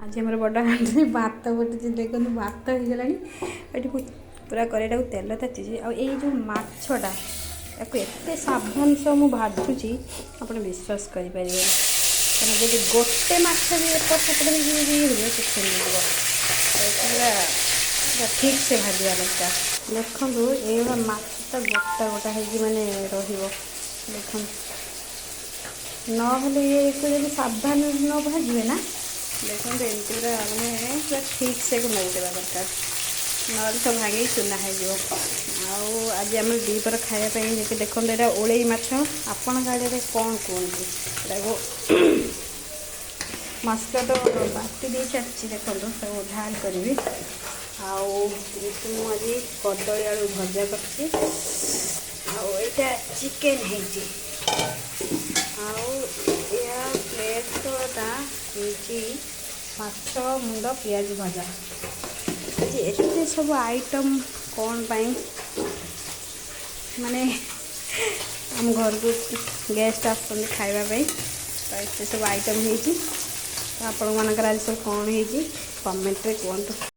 ଆଜି ଆମର ବଡ଼ ହାଣ୍ଡିରେ ଭାତ ଫୁଟୁଛି। ଦେଖନ୍ତୁ, ଭାତ ହେଇଗଲାଣି। ଏଠି ମୁଁ ପୁରା କରେଇଟାକୁ ତେଲ ତାତିଛି। ଆଉ ଏଇ ଯେଉଁ ମାଛଟା, ତାକୁ ଏତେ ସାବଧାନ ସହ ମୁଁ ଭାଜୁଛି, ଆପଣ ବିଶ୍ୱାସ କରିପାରିବେନି। କାରଣ ଯଦି ଗୋଟେ ମାଛ ବି ଏପଟ ସେପଟ ହେଇକି ଯଦି ହେଇଯିବ, ସେ ଛିଣ୍ଡିଯିବ। ପୁରା ପୁରା ଠିକ୍ ସେ ଭାଜିବା ଦରକାର। ଦେଖନ୍ତୁ, ଏଇଭଳିଆ ମାଛଟା ଗୋଟା ଗୋଟା ହେଇକି ମାନେ ରହିବ। ଦେଖନ୍ତୁ, ନହେଲେ ଇଏକୁ ଯଦି ସାବଧାନ ନ ଭାଜିବେ ନା, ଦେଖନ୍ତୁ, ଏମିତି ପୁରା ମାନେ ପୁରା ଠିକ୍ ସେ ନେଉଟେଇବା ଦରକାର, ନହେଲେ ସବୁ ଭାଙ୍ଗିକି ଚୁନା ହେଇଯିବ। ଆଉ ଆଜି ଆମର ଦ୍ୱିପହର ଖାଇବା ପାଇଁ ଯେକି ଦେଖନ୍ତୁ, ଏଇଟା ଓଳେଇ ମାଛ। ଆପଣଙ୍କ ଆଡ଼ରେ କ'ଣ କୁହନ୍ତି ଏଟାକୁ? ମସଲା ତ ବାଟି ଦେଇ ସାରିଛି। ଦେଖନ୍ତୁ, ତାକୁ ଢାଲ କରିବି। ଆଉ ଏଠି ମୁଁ ଆଜି କଦଳୀ ଆଳୁ ଭଜା କରିଛି। ଆଉ ଏଇଟା ଚିକେନ୍ ହେଇଛି। ଆଉ ଏହା ପ୍ଲେଟ୍ଟା ହେଇଛି ମାଛ ମୁଣ୍ଡ ପିଆଜ ଭଜା। ଆଜି ଏତେ ସବୁ ଆଇଟମ୍ କ'ଣ ପାଇଁ? ମାନେ ଆମ ଘରକୁ ଗେଷ୍ଟ ଆସୁଛନ୍ତି ଖାଇବା ପାଇଁ, ତ ଏତେ ସବୁ ଆଇଟମ୍ ହେଇଛି। ତ ଆପଣମାନଙ୍କର ଆଜି ସବୁ କ'ଣ ହେଇଛି, କମେଣ୍ଟରେ କୁହନ୍ତୁ।